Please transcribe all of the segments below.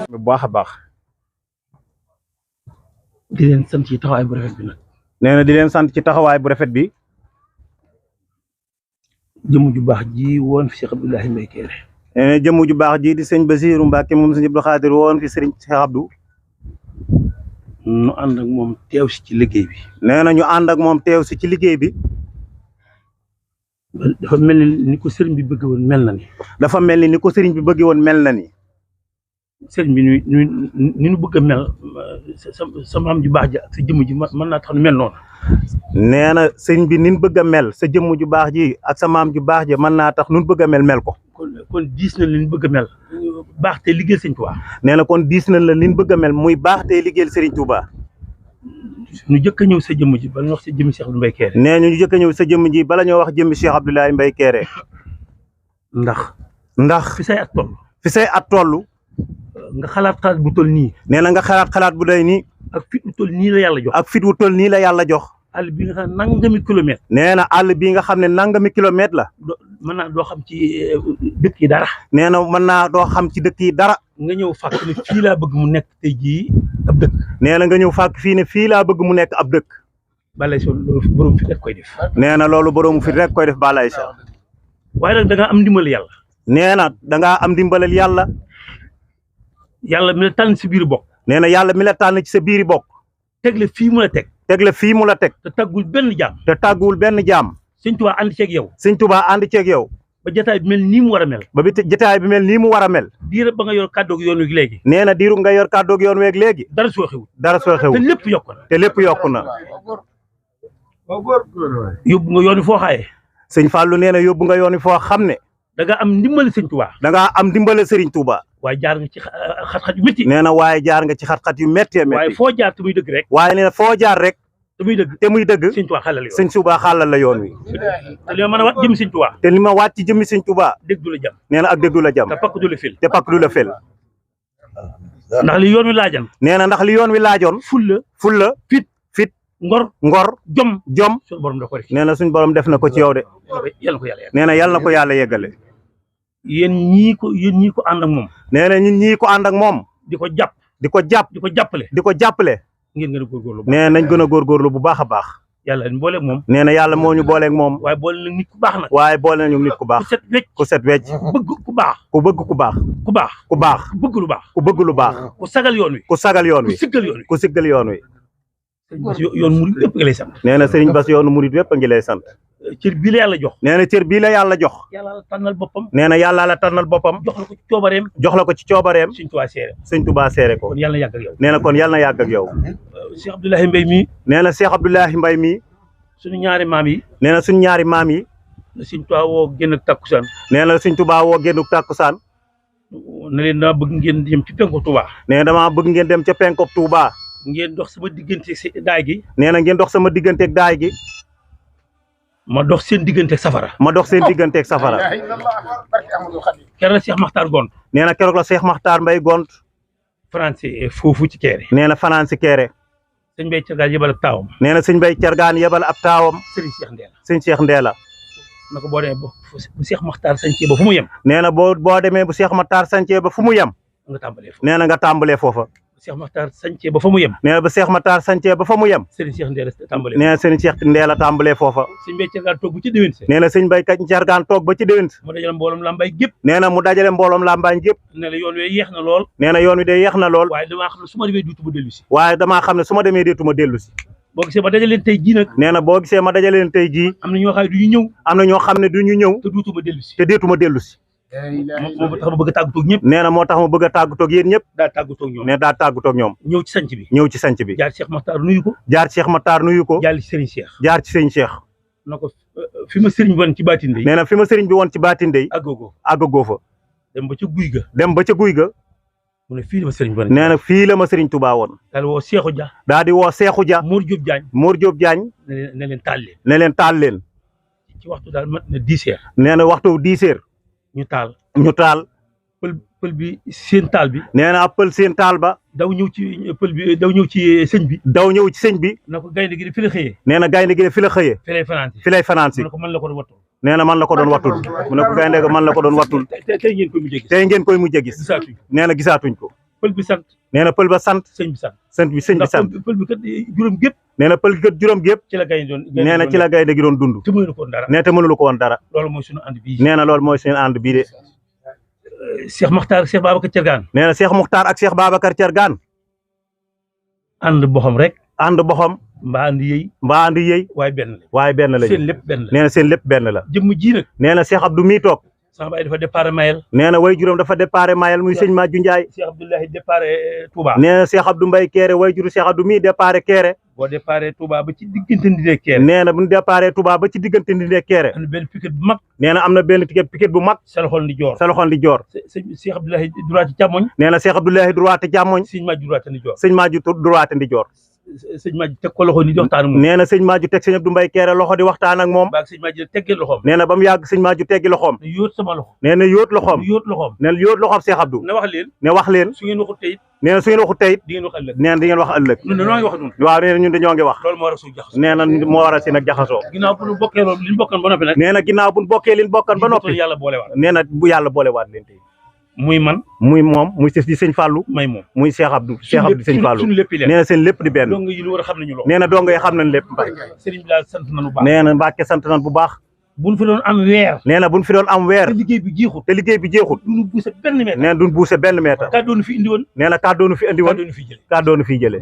bu baax a baax. di leen sant ci taxawaay bu rafet bi nag. nee na di leen sant ci taxawaay bu rafet bi. jëmm ju baax ji woon fi Cheikh Abdoulahi Mbaye Kéré. nee na jëmm ju baax ji di sëñ Basiiru Mbàkke moom sëñ Abdou Xaadir woon fi sëriñ Cheikh Abdou. ñu ànd ak moom teew si ci liggéey bi. nee na ñu ànd ak moom teew si ci liggéey bi. dafa mel ni ko sëriñ bi bëgg woon mel na ni. dafa mel ni ko sëriñ bi bëgg woon mel na ni. sëriñ bi ni ñu bëgg a mel sa maam ju baax ja ak sa jëmm ji mën naa tax nu mel noonu. nee na sëriñ bi ni ñu bëgg a mel sa jëmm ju baax ji ak sa maam ju baax ja mën naa tax nu bëgg a mel ko. kon diis na li ñu bëgg a mel. baax te liggéeyal sëriñ Touba. nee na kon diis nañ la li ñu bëgg a mel muy baax te liggéeyal sëriñ Touba. ñu jëkk a ñëw sa jëmm ji bala ñu wax sa jëmmi Cheikh Abdou Mbaye Kéré. nee ñu jëkk a ñëw sa jëmm ji bala ñoo wax jëmmi Cheikh Abdoulahi Mbaye Kéré. ndax fi say at toll. fi say at toll. nga xalaat bu toll nii. nee na nga xalaat bu day nii. ak fit wu toll nii la yàlla jox. ak fit wu toll nii la yàlla jox. àll bi nga xam ne nangami kilomètre. nee na àll bii nga xam ne nangami kilomètre la. mën naa doo xam ci dëkk yi dara. nee na mën naa doo xam ci dëkk yi dara. nga ñëw fàkk ne fii laa bëgg mu nekk tey jii ab dëkk. nee na nga ñëw fàkk fii ne fii laa bëgg mu nekk ab dëkk. balay so loolu borom fit rek koy def. nee na loolu borom fit rek koy def balay sa. waaye nag da ngaa am ndimbal yàlla. nee na da ngaa am ndimbalal yàlla. yàlla mi la tànn si biir bokk. nee na yàlla mi la tànn ci sa biiri bokk. teg la fii mu la teg. teg la fii mu la teg. te tàggul benn jaam. te tàgguwul benn jaam. sëñ Tuubaa ànd ceeg yow. sëñ Tuubaa ànd ceeg yow. ba jotaay bi mel nii mu war a mel. ba bi jotaay bi mel nii mu war a mel. diir ba nga yor kàddoog yoon wi léegi. nee na diiru nga yor kàddoog yoon weeg léegi. dara soo xewul. dara soo xewul te lépp yokku na. te lépp yokku na. yóbbu nga yoon wi foo xaayee. sëñ Fallou nee na yóbbu nga yoon wi foo xam ne. da nga am ndimbali sëñ Tuubaa. da ngaa am ndimbali sëriñ Touba. waaye jaar nga ci xat-xat yu métti. nee na waaye jaar nga ci xat-xat yu métti. waaye foo jaar te muy dëgg rek. waaye nee na foo jaar rek. te muy dëgg. te muy dëgg. sëñ Tuubaa xàllal yoon. sëñ Touba xàllal la yoon wi. te li ma mën a wat jëmmi sëñ Tuubaa. te li ma wàcc ci jëmmi sëñ Touba. dégg du la jam. nee na ak dégg du la jam. te pakk du la fil. te pakk du la fel. ndax li yoon wi laajan. nee na ndax li yoon wi laajoon. fulla fit ngor jom suñu borom da ko def. nee na suñu borom def na ko ci yow de. yàlla na ko yàlla yegg. nee na yàlla na ko yàlla yeggale. yéen ñii ko ànd ak moom. nee na ñun ñii ko ànd ak moom. di ko jàpp. di ko jàppale. di ko jàppale. ngeen gën a góorgóorlu. nee nañ gën a góorgóorlu bu baax a baax. yàlla ñu booleeg moom. nee na yàlla moo ñu booleeg moom. waaye boole na nit ku baax nag. waaye boole nañu nit ku baax. ku set wecc. ku set wecc. bëgg ku baax. ku bëgg ku baax. ku baax. ku baax. ku bëgg lu baax. ku bëgg lu baax. ku sagal yoon wi. ku sagal yoon wi. ku siggal yoon wi. ku siggal yoon wi. yoon murid yëpp nga lay sant. nee na Serigne Bass yoonu murid yëpp a ngi lay sant. cër bii la yàlla jox. nee na cër bii la yàlla jox. yàlla la tànnal boppam. nee na yàlla la tànnal boppam. jox la ko ci coobareem. jox la ko ci coobareem. sëñ Tuubaa seere. sëñ Tuubaa seere ko. kon yàlla na yàgg ak yow. nee na kon yàlla na yàgg ak yow. Cheikh Abdoulahi Mbaye mii. nee na Cheikh Abdoulahi Mbaye mii. suñu ñaari maam yi. nee na suñu ñaari maam yi. sëñ Tuubaa woo génn ak takkusaan. nee na sëñ Tuubaa woo génn ak takkusaan. ne leen dama bëgg ngeen dem ci penku Touba. nee na damaa bëgg ngeen dem ca penku Touba. ngeen dox sama diggante daay gi. nee na ngeen dox sama digganteeg daay gi. ma dox seen digganteeg safara. ma dox seen digganteeg safara. keroog la Cheikh Makhtar gont. nee na keroog la Cheikh Makhtar Mbaye gont. français foofu ci Kéré. nee na fanaan si Kéré. sëñ Mbaye Thiergane yebal ab taawam. nee na sëñ Mbaye Thiergane yebal ab taawam. Serigne Cheikh Ndéla. sëñ Cheikh Ndéla. na ko boo demee bu Cheikh Makhtar sañcee ba fu mu yem. nee na boo demee bu Cheikh Makhtar sañcee ba fu mu yem. nga tàmbalee foofu. nee na nga tàmbalee foofa. Cheikh Makhtar sañcee ba fa mu yem. nee na ba Cheikh Makhtar sañcee ba fa mu yem. Serigne Cheikh Ndéla tàmbalee. nee na sëñ Cheikh Ndéla tàmbalee foofa. sëñ Mbaye Thiergane toog bu ci déwén. nee na sëñ Mbaye Thiergane toog ba ci déwén. mu dajale mbooloom Lambaye gépp. nee na mu dajale mbooloom Lambaye gépp. ne la yoon wi yeex na lool. nee na yoon wi de yeex na lool. waaye damaa xam ne su ma demee duutuma dellu si. waaye damaa xam ne su ma demee deetuma dellu si. boo gisee ma dajale leen tey jii nag. nee na boo gisee ma dajale leen tey jii. am na ñoo xam ne du ñu ñëw. am na ñoo xam ne du ñu ñëw. te duutuma dellu si. te deetuma dellu si. moo tax ma bëgg a tàggatoog ñëpp. nee na moo tax ma bëgg a tàggatoog yéen ñëpp. daa tàggatoog ñoom. nee daa tàggatoog ñoom. ñëw ci sanc bi. ñëw ci sanc bi. jaar Cheikh Makhtar nuyu ko. jaar Cheikh Makhtar nuyu ko. jaar ci Serigne Cheikh. jaar ci sëñ Cheikh. na ko fi ma sëriñ bi woon ci baatin de. nee na fi ma sëriñ bi woon ci baatin de. àggagoo fa. dem ba ca guy ga. dem ba ca guy ga. mu ne fii la ma sëriñ bi woon. nee na fii la ma sëriñ Touba woon. daal woo Cheikhou Dia. daa di woo Cheikhou Dia. Mor Diop Diagne. Mor Diop Diagne. ne leen taal leen. ne leen taal leen. ci waxtu daal mat na 10 heures. nee na waxtu 10 heures. ñu taal. ñu taal. pël bi seen taal bi. nee na ab pël seen taal ba. daw ñëw ci pël bi daw ñëw ci sëñ bi. daw ñëw ci sëñ bi. na ko gaynde gi fi la xëyee. nee na gaynde gi fi la xëyee. fi lay fanaan si. fi lay fanaan si. mu ne ko man la ko doon wattul. nee na man la ko doon wattul. mu ne ko gaynde ga man la ko doon wattul. tey ngeen koy mujjee gis. tey ngeen koy mujjee gis. gisaatuñ ko. nee na gisaatuñ ko. pël bi sant. nee na pël ba sant. sëñ bi sant. sëñ bi sant. pël bi kat juróom gépp. nee na pël kat juróom gépp. ci la gaynde doon. nee na ci la gaynde gi doon dund. te mënulu ko woon dara. nee te mënulu ko woon dara. loolu mooy suñu ànd bii. nee na loolu mooy seen ànd bii de. Cheikh Makhtar Cheikh Babacar Thiergane. nee na Cheikh Makhtar ak Cheikh Babacar Thiergane. ànd boxam rek. ànd boxam. mbaa ànd yëy. mbaa ànd yëy. waaye benn la. waaye benn la seen lépp benn la. nee na seen lépp benn la. jëmm ji nag. nee na Cheikh Abdou mii toog. sama baay dafa départ Mayel. nee na way juróom dafa départ Mayel muy sëñ Madiou Ndiaye. Cheikh Abdoulahi départ Touba. nee na Cheikh Abdou Mbaye Kéré way juru Cheikh Abdou mii départ Kéré. boo départ Touba ba ci diggante Ndindé Kéré. nee na bu ñu départ Touba ba ci diggante Ndindé Kéré. am na benn piquet bu mag. nee na am na benn piquet bu mag. sa loxol di joor. sa loxol di joor. Cheikh Abdoulahi droite càmmoñ. nee na Cheikh Abdoulahi droite càmmoñ. sëñ Madiou droite di joor. sëñ Madiou droite di joor. sëñ Madiou teg ko loxo ni di waxtaan ak moom. nee na sëñ Madiou teg sëñ Abdou Mbaye Kéré loxo di waxtaan ak moom. baag sëñ Madiou teggee loxoom. nee na ba mu yàgg sëñ Madiou teggi loxoom. ne yóot sama loxo. nee na yóot loxoom. yóot loxoom. nee na yóot loxoom Cheikh Abdou. ne wax leen. ne wax leen. su ngeen waxut tey. nee na su ngeen waxut tey. di ngeen wax ëllëg. nee na di ngeen wax ëllëg. ñun de noo ngi wax ñun. waaw nee na ñun dañoo ngi wax. loolu moo war a suñu jaxasoo. nee na moo waral si nag jaxasoo. ginnaaw bu ñu bokkee loolu li ñu bokkoon ba noppi nag. nee na ginnaaw bu ñu bokkee li ñu bokkoon ba noppi. yàlla boolewaat. nee na bu yàlla boolewaat leen tey. muy man. muy moom muy di sëñ Fallou. may moom muy Cheikh Abdou. Cheikh Abdou sëñ Fallou. suñu lépp nee na seen lépp di benn. dong yi ñu war a xam nañu loolu. nee na dong yi xam nañ lépp. sëriñ bi daal sant nañu bu baax. nee na Mbàkke sant nañ bu baax. buñ fi doon am weer. nee na buñ fi doon am weer. te liggéey bi jeexut. te liggéey bi jeexut. duñu buuse benn mètre. nee na duñ buuse benn mètre. kàddoonu fi indi woon. nee na kàddoonu fi indi woon. kàddoonu fi jëlee. kàddoonu fi jëlee.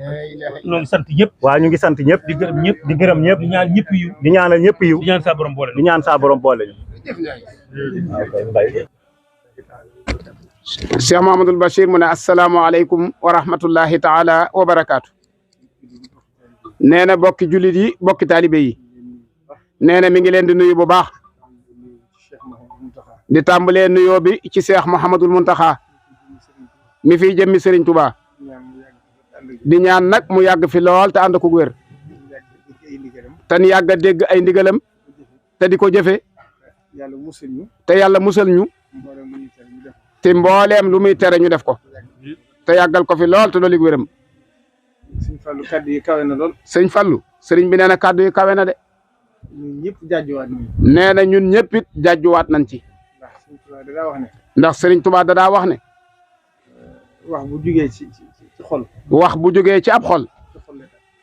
ñoo ngi sant ñëpp. waaw ñu ngi sant ñëpp. di gërëm ñëpp. di gërëm ñëpp. di ñaan ñëpp yiw. di ñaanal ñëpp yiw. di ñaan saa borom boole. di ñaan saa borom boole ñu. Cheikh Mouhamadoul Bachir mu ne asalaamaaleykum wa rahmatullahi taala wa barakaatu. nee na bokki jullit yi bokki taalibe yi. nee na mi ngi leen di nuyu bu baax. di tàmbalee nuyoo bi ci Cheikh Mouhamadoul Mountakha mi fiy jëmmi Serigne Touba. di ñaan nag mu yàgg fi lool te ànd ko wér. te ñu yàgg a dégg ay ndigalam. te di ko jëfe te yàlla musal ñu. te mbooleem lu muy tere ñu def ko. te yàggal ko fi lool te dooli wéram. sëñ Fallou kaddu yi kawe na lool. sëñ Fallou sëriñ bi nee na kaddu yi kawe na de. ñun ñëpp jaajuwaat nañ. nee na ñun ñëpp it jaajuwaat nañ ci. ndax sëñ Touba dadaa wax ne. ndax sëriñ Touba dadaa wax ne. wax bu jugee ci xol. wax bu jugee ci ab xol.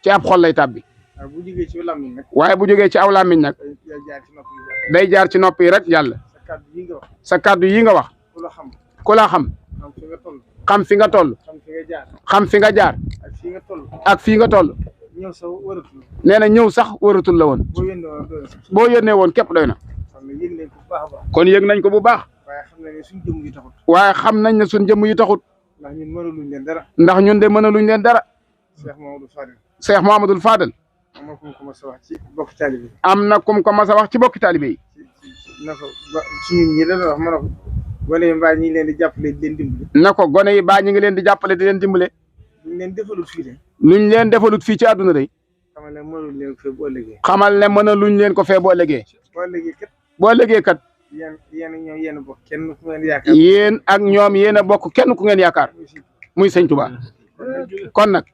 ci ab xol lay tàbbi. waaye bu jugee ci làmmiñ nag. waaye bu jugee ci aw làmmiñ nag. day jaar ci nopp yi rek yàlla. sa kaddu yi nga wax. ku la xam. xam fi nga toll. xam fi nga jaar. ak fii nga toll. nee na ñëw sax waratul la woon. boo yónnee woon képp doy na. kon yëg nañ ko bu baax. waaye xam nañ ne suñ jëmm yi taxut. ndax ñun de mënaluñ leen dara. Cheikh Mouhamadoul Fadal. am na kum ko mas a wax ci bokki taalibe yi. gone yi mbaa ñi ngi leen di jàppale di leen dimbale. na ko gone yi baa ñi ngi leen di jàppale di leen dimbale. luñ leen defalut fii de. luñ leen defalut fii ci àdduna de. xamal ne mënaluñ leen ko fee bu ëllëgee. xamal ne mënaluñ leen ko fee bu ëllëgee. bu ëllëgee kat. yéen bokk kenn ku ngeen yaakaar. yéen ak ñoom yéen a bokk kenn ku ngeen yaakaar. muy sëñ Touba. kon nag.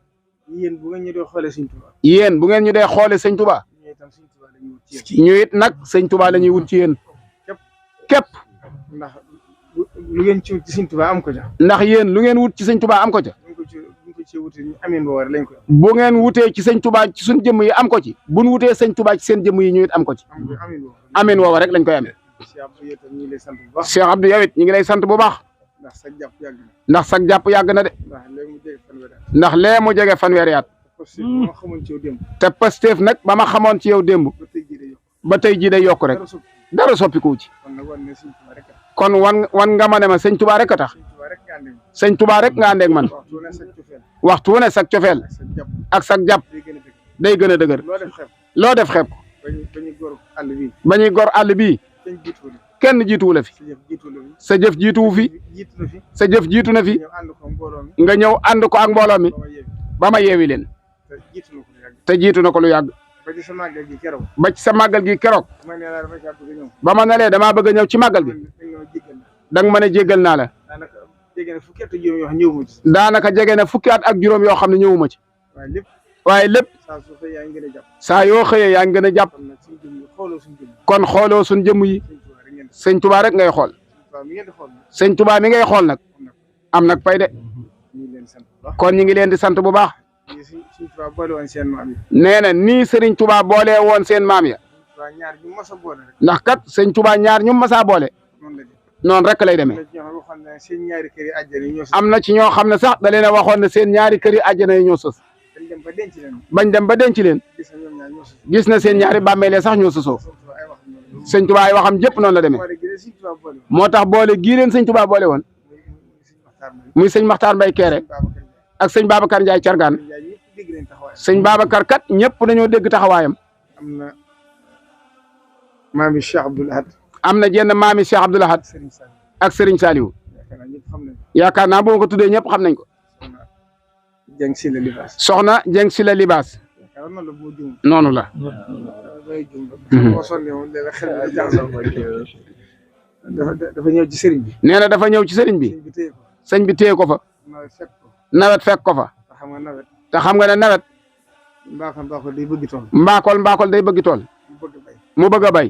yéen bu ngeen ñu dee xoolee sëñ Touba. yéen bu ngeen ñu dee xoolee sëñ Touba. ñu it nag sëñ Touba la ñuy wut ci yéen. képp. ndax lu ngeen ci wut ci sëñ Touba am ko ca. ndax yéen lu ngeen wut ci sëñ Touba am ko ca. bu ngeen wutee ci sëñ Touba ci suñ jëmm yi am ko ci. bu ñu wutee sëñ Touba ci seen jëmm yi ñu it am ko ci. amin woowa rek lañ koy amee. Cheikh Abdou yow it ñu ngi lay sant bu baax. ndax sag jàpp yàgg na de. ndax lee mu jege fanweeri at. te Pastef nag ba ma xamoon ci yow démb. ba tey jii day yokk rek. dara soppiku ci. kon wan nga ma ne ma sëñ Touba rek a tax. sëñ Touba rek nga àndeeg man. waxtu wu ne sag cofeel ak sag jàpp day gën a dëgër. loo def xeeb ko. ba ñuy gor àll bii. kenn jiituwu la fi. sa jëf jiituwu fi. sa jëf jiitu na fi. nga ñëw ànd ko ak mbooloo mi. ba ma yeewi leen. te jiitu na ko lu yàgg. ba ci sa màggal gi keroog. ba ma ne lee damaa bëgg a ñëw ci màggal gi. danga ma ne jéggal naa la. jege na fukki at ak juróom yoo xam ne ñëwuma ci. daanaka jege na fukki at ak juróom yoo xam ne ñëwuma ci. waaye lépp. saa su xëyee yaa ngi gën a jàpp. saa yoo xëyee yaa ngi gën a jàpp. kon xooloo suñ jëmm yi. sëñ Tuubaa rek ngay xool. sëñ Tuubaa mi ngay xool nag. am nag pay de. kon ñu ngi leen di sant bu baax. nee na nii Serigne Touba boole woon seen maam ya. ndax kat sëñ Touba ñaar ñu masaa boole. noonu rek lay demee. am na ci ñoo xam ne sax da leen a waxoon ne seen ñaari kër yi àjjana yi ñoo sos. bañ dem ba denc leen. gis na seen ñaari bàmmeele sax ñoo sosoo. sëñ Touba ay waxam jëpp noonu la demee. moo tax boole gii leen sëñ Touba boole woon. muy sëñ Maxtaar Mbay Kéré ak sëñ Babacar Ndiaye Cargaan. sëñ Babacar kat ñëpp dañoo dégg taxawaayam. am na maami Cheikh Abdoul Ahad. am na jenn maami Cheikh Abdoul Ahad ak Serigne Saliou. yaakaar naa bu ma ko tuddee ñëpp xam nañ ko. Jeng si la libaas. soxna Jeng si la libaas. noonu la. dafa ñëw ci sëriñ bi. nee na dafa ñëw ci sëriñ bi. sëñ bi téye ko fa. nawet fekk ko fa. te xam nga ne nawet. mbaakol day bëgg tool. mbaakol day bëgg tool. mu bëgg a bay.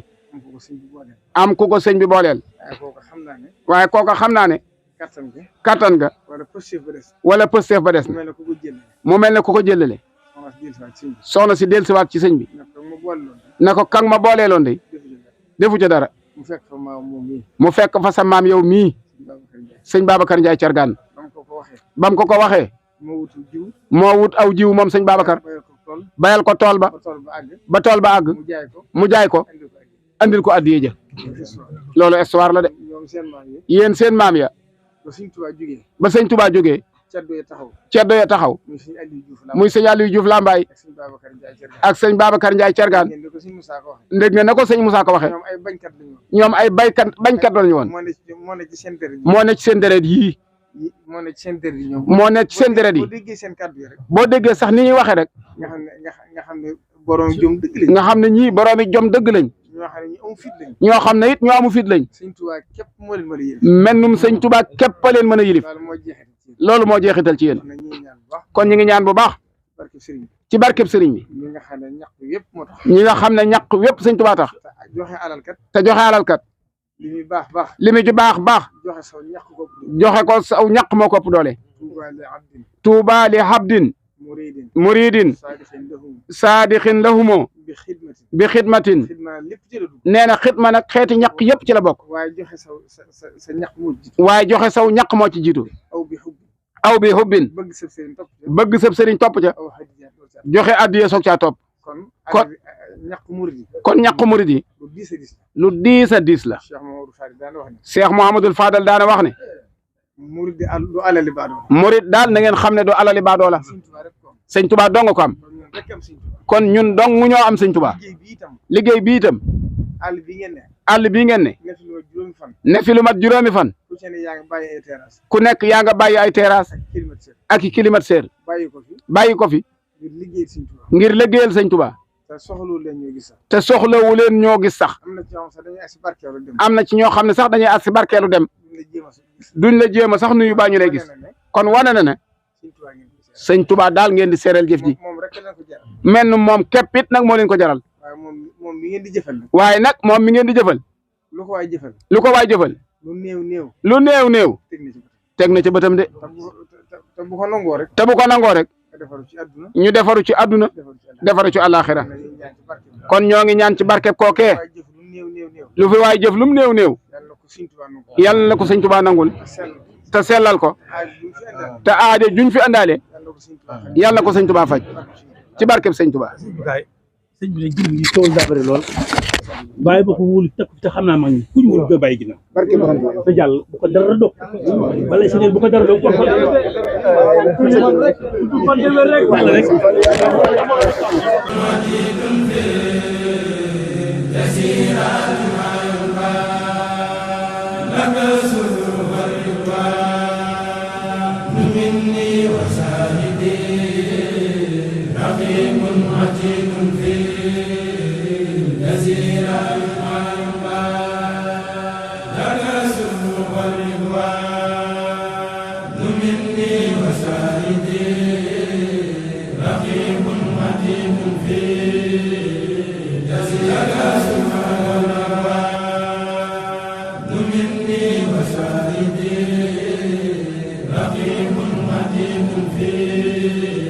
am ku ko sëñ bi booleel. waaye kooka xam naa ne. kattan ga. wala pësteef ba des na. mu mel ne ku ko jëlale. soxna si dellusiwaat ci sëñ bi. ne ko kang ma booleeloon de. defu ca dara. mu fekk fa sa maam yow mii. sëñ Babacar Ndiaye Cargaan. bam ko waxee. moo wut aw jiw moom sëñ Babacar. bayal ko tool ba. ba tool ba àgg. mu jaay ko. andil ko addiye ja. loolu histoire la de. yéen seen maam ya. ba sëñ Touba jógee. ceddo ya taxaw. muy sëñ Aliou Diouf Lambaye. ak sëñ Babacar Ndiaye Cargaan. ndég nga na ko sëñ Moussa ko waxee. ñoom ay bañkat lañu woon. moo ne ci seen deret yii. moo ne ci seen deret yi ñoom. moo ne ci seen deret yi. boo déggee seen kàddu yi rek. boo déggee sax ni ñuy waxee rek. nga xam ne borom jom dëgg lañ. nga xam ne ñii boroomi jom dëgg lañ. ñoo xam ne it ñoo amu fit lañ. sëñ Touba képp moo leen mën a yilif. mennum sëñ Touba képp a leen mën a yilif. loolu moo jeexital ci yéen. kon ñu ngi ñaan bu baax. ci barkeb sëriñ bi. ñi nga xam ne ñaq yëpp moo tax. ñi nga xam ne ñaq yëpp sëñ Touba tax. joxe alal kat. te joxe alal kat. li muy baax. li muy baax. joxe ko saw ñaq moo ko ëpp doole. Tuuba li habdin. muridin. saadixin lahumo. bi xidmatin. nee na xidma nag xeeti ñaq yëpp ci la bokk. waaye joxe sa ñaq moo ci jiitu. waaye joxe saw ñaq moo ci jiitu. aw bi hubbin. bëgg sëb sëriñ topp ca. joxe addiye soog caa topp. kon ñaq murid yi. lu diis a diis la. Cheikh Mouhamadul Fadal daana wax ne. murid du alali baadoo. murid daal na ngeen xam ne du alali baadoo la. sëñ Touba dong ko am. kon ñun dong ñoo am sëñ Touba. liggéey bi itam. àll bii ngeen ne. àll bii ngeen ne. ne fi lu mat juróomi fan. ku nekk yaa nga bàyyi ay terrasse. ak i climatiseur. bàyyi ko fi. ngir liggéeyal sëñ Touba. te soxlawu leen ñoo gis sax. am na ci ñoo xam ne sax dañuy as si barkeelu dem. duñ la jéem a sax nuyu baa ñu lay gis. kon wane na ne. sëñ Touba daal ngeen di seereel jëf ji. mel ni moom képp it nag moo leen ko jaral. waaye nag moom mi ngeen di jëfal. lu ko waay jëfal. lu néew. teg na ci bëtam de. te bu ko nangoo rek. ñu defaru ci àdduna. defaru ci àllaaxira. kon ñoo ngi ñaan ci barkeb kookee. lu fi waay jëf lu mu néew. yàlla na ko sëñ Touba nangul. te sellal ko. te aajo juñ fi àndaale. yàlla na ko sëñ Touba faj. ci barkeb sëñ Touba. sëñ bi ne jëm yi tool daa bëri lool. bàyyi ba ko wóolu teg te xam naa mag ñi ku ñu wóolu ba bàyyi ginnaaw. te jàll bu ko dara dog. wala si bu ko dara dog kon حليم فيه جزيلك سبحان مني وشاهدي رقيب حليم فيه